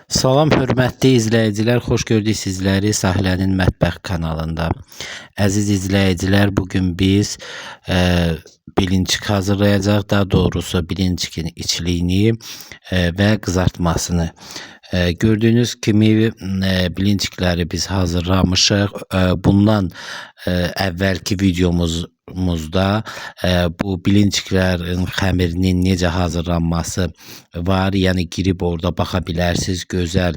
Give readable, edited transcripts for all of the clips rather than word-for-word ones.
Salam hörmətli izləyicilər, xoş gördük sizləri Sahilənin Mətbəx kanalında. Əziz izləyicilər, bugün biz bilinçik hazırlayacağıq. Daha doğrusu bilinçikin içliyini və qızartmasını. Gördüyünüz kimi bilinçikləri biz hazırlamışıq. Bundan əvvəlki videomuzda bu bilinçiklərin xəmirinin necə hazırlanması var. Yəni girib orada baxa bilərsiniz. Gözəl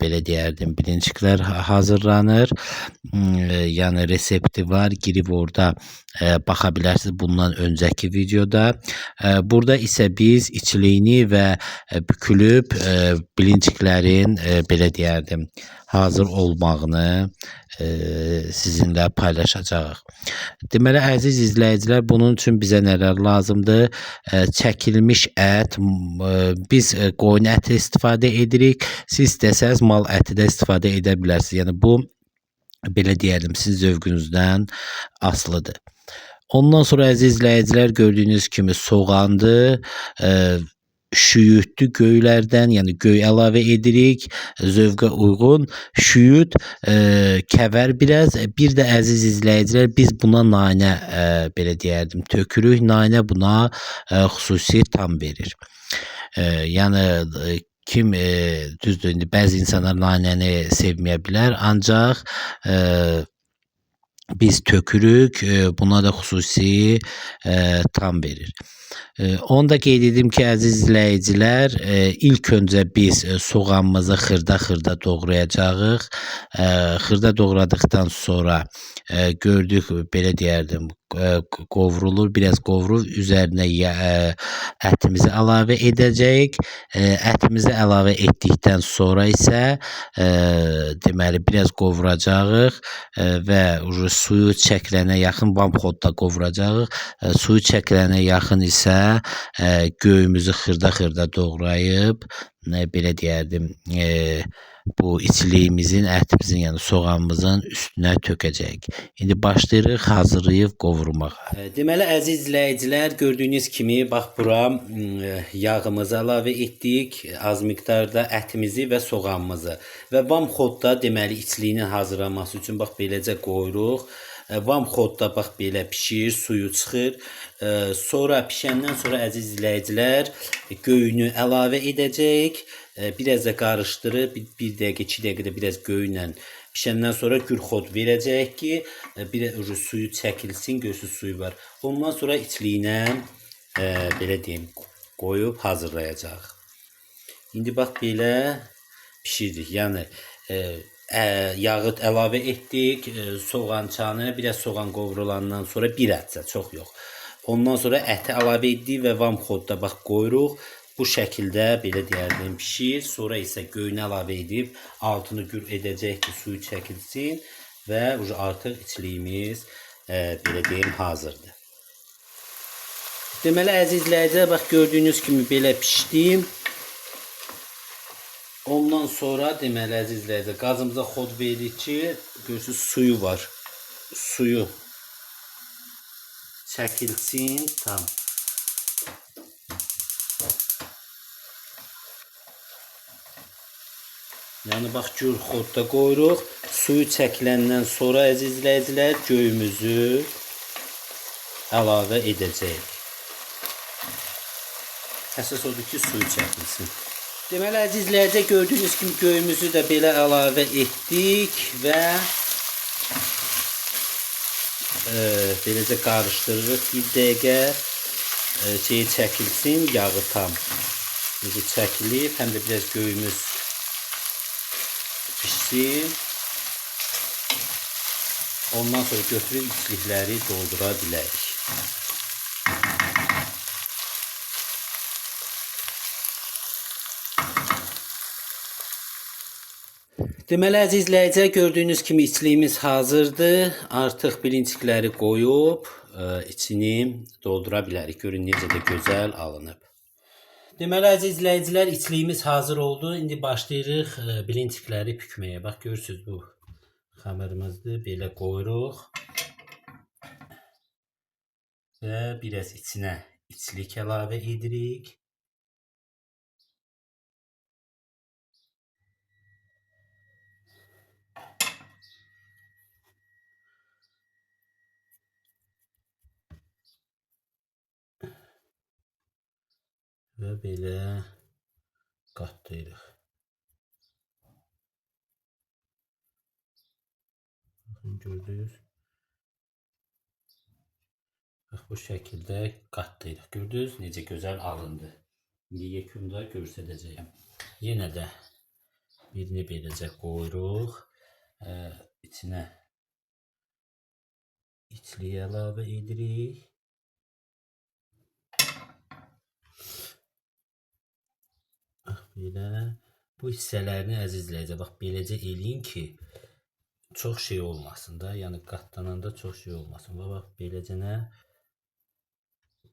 belə deyərdim, bilinçiklər hazırlanır. Yəni resepti var. Girib orada baxa bilərsiniz bundan öncəki videoda. Burada isə biz içliyini və bükülüb bilinçiklərin belə deyərdim, hazır olmağını sizinlə paylaşacağıq. Deməli, əziz izləyicilər, bunun üçün bizə nələr lazımdır? Çəkilmiş ət, biz qoyun əti istifadə edirik. Siz istəsəniz mal əti də istifadə edə bilərsiniz. Yəni bu, belə deyərdim, sizin zövqünüzdən asılıdır. Ondan sonra əziz izləyicilər, gördüyünüz kimi soğandır, şüyüddür göylərdən, yəni göy əlavə edirik zövqə uyğun. Şüyüd, kəvər biraz. Bir də əziz izləyicilər, biz buna nanə, belə deyərdim, tökürük. Nanə buna xüsusi tam verir. Yəni kim, düzdür, indi bəzi insanlar nanəni sevməyə bilər, ancaq biz tökürük, buna da xüsusi tam verir. Onu da qeyd edim ki, əziz izləyicilər, ilk öncə biz soğanımızı xırda-xırda doğrayacağıq. Xırda doğradıqdan sonra gördük, belə deyərdim, qovrulur, biraz qovrulur, üzərinə ətimizi əlavə edəcəyik. Ətimizi əlavə etdikdən sonra isə deməli, biraz qovuracağıq və suyu çəkilənə yaxın vamxodda qovuracağıq. Suyu çəkilənə yaxın isə göyümüzü xırda-xırda doğrayıb, belə deyərdim, bu içliyimizin, ətimizin, yəni soğanımızın üstünə tökəcəyik. İndi başlayırıq, hazırlayıb qovurmağa. Deməli, əziz izləyicilər, gördüyünüz kimi, bax bura yağımızı əlavə etdik, az miqdarda ətimizi və soğanımızı. Və vamxodda, deməli, içliyinin hazırlanması üçün bax beləcə qoyuruq. Vamxodda bax belə pişir, suyu çıxır. Sonra pişəndən sonra əziz izləyicilər, göyünü əlavə edəcəyik. Biraz da qarışdırıb bir dəqiqə, 2 dəqiqədə biraz göyünlə pişəndən sonra gürxod verəcəyik ki, bir suyu çəkilsin, görürsünüz suyu var. Ondan sonra içliyinə belə deyim, qoyub hazırlayacağıq. İndi bax belə pişiririk. Yəni yağı əlavə etdik, soğançanı, biraz soğan qovrulandan sonra bir ətsə, çox yox. Ondan sonra əti əlavə etdik və vamxodda bax qoyuruq. Bu şəkildə belə deyərdim, pişir. Sonra isə göyünü əlavə edib altını gür edəcək ki, suyu çəkilsin və artıq içliyimiz belə deyim, hazırdır. Deməli, əziz izləyicilər, bax gördüyünüz kimi belə pişdi. Ondan sonra deməli, əziz izləyicilər, qazımıza xod veririk ki, görürsünüz suyu var. Suyu çəkilsin tam. Yəni bax gür xodda qoyuruq. Suyu çəkiləndən sonra əziz izləyicilər, göyümüzü əlavə edəcəyik. Əsas odur ki, suyu çəkilsin. Deməli, əziz izləyicilər, gördüyünüz kimi göyümüzü də belə əlavə etdik və beləcə qarışdırırıq bir dəqiqə, şeyi çəkilsin, yağı tam necə çəkilib, həm də biraz göyümüz pişsin. Ondan sonra götürüb içlikləri doldura bilərik. Deməli, əziz izləyicilər, gördüyünüz kimi içliyimiz hazırdır. Artıq bilinçikləri qoyub içini doldura bilərik. Görün necə də gözəl alınıb. Deməli, əziz izləyicilər, içliyimiz hazır oldu. İndi başlayırıq bilinçikləri bükməyə. Bax, görürsünüz, bu xəmirimizdir. Belə qoyuruq. Və biraz içinə içlik əlavə edirik. Və belə qatlayırıq. Baxın, gördünüz. Bax, bu şəkildə qatlayırıq. Gördünüz, necə gözəl alındı. İndi yekunda göstərəcəyəm. Yenə də birini beləcə qoyuruq. İçinə içliyi əlavə edirik. Bax, belə. Bu hissələrini əziz izləyicilər, bax, beləcə eləyin ki, çox şey olmasın da. Yəni, qatlananda çox şey olmasın. Bax, beləcə nə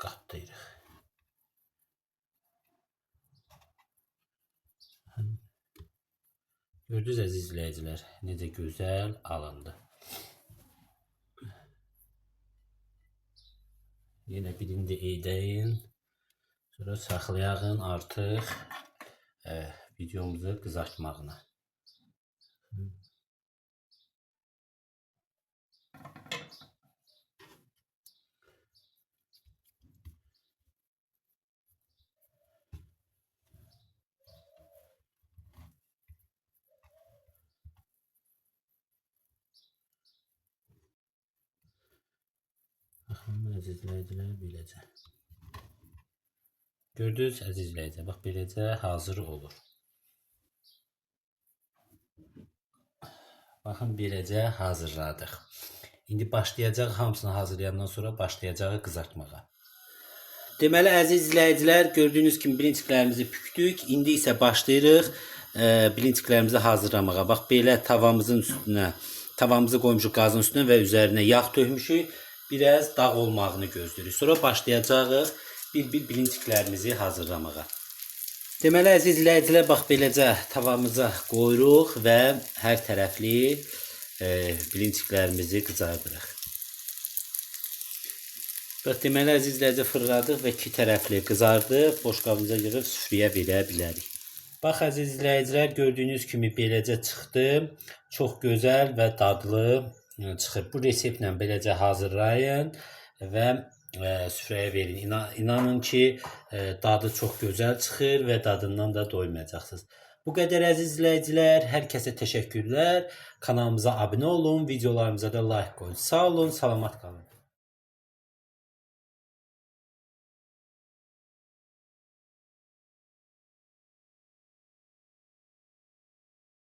qatlayırıq. Gördünüz əziz izləyicilər, necə gözəl alındı. Yenə birini də edəyin. Sonra saxlayağın artıq videomuzu qızartmağına. Baxın, əziz izləyicilər, beləcə. Gördünüz, əziz izləyicilər, bax, beləcə hazır olur. Baxın, beləcə hazırladıq. İndi başlayacaq, hamısını hazırlayandan sonra başlayacaq qızartmağa. Deməli, əziz izləyicilər, gördüyünüz kimi bilinçiklərimizi püktük. İndi isə başlayırıq bilinçiklərimizi hazırlamağa. Bax, belə tavamızın üstünə, tavamızı qoymuşuq qazın üstünə və üzərinə yağ tökmüşük. Biraz dağ olmağını gözləyirik. Sonra başlayacağıq bir-bir bilinçiklərimizi hazırlamağa. Deməli, əziz izləyicilər, bax, beləcə tavamıza qoyuruq və hər tərəfli bilinçiklərimizi qızardırıq. Bax, deməli, əziz izləyicilər, fırladıq və iki tərəfli qızardı. Boşqabımıza yığıb süfrəyə verə bilərik. Bax, əziz izləyicilər, gördüyünüz kimi beləcə çıxdı. Çox gözəl və dadlı çıxır. Bu reseptlə beləcə hazırlayın və süfrəyə verin. İnanın ki, dadı çox gözəl çıxır və dadından da doymayacaqsınız. Bu qədər əziz izləyicilər, hər kəsə təşəkkürlər. Kanalımıza abunə olun, videolarımıza da like qoyun. Sağ olun, salamat qalın.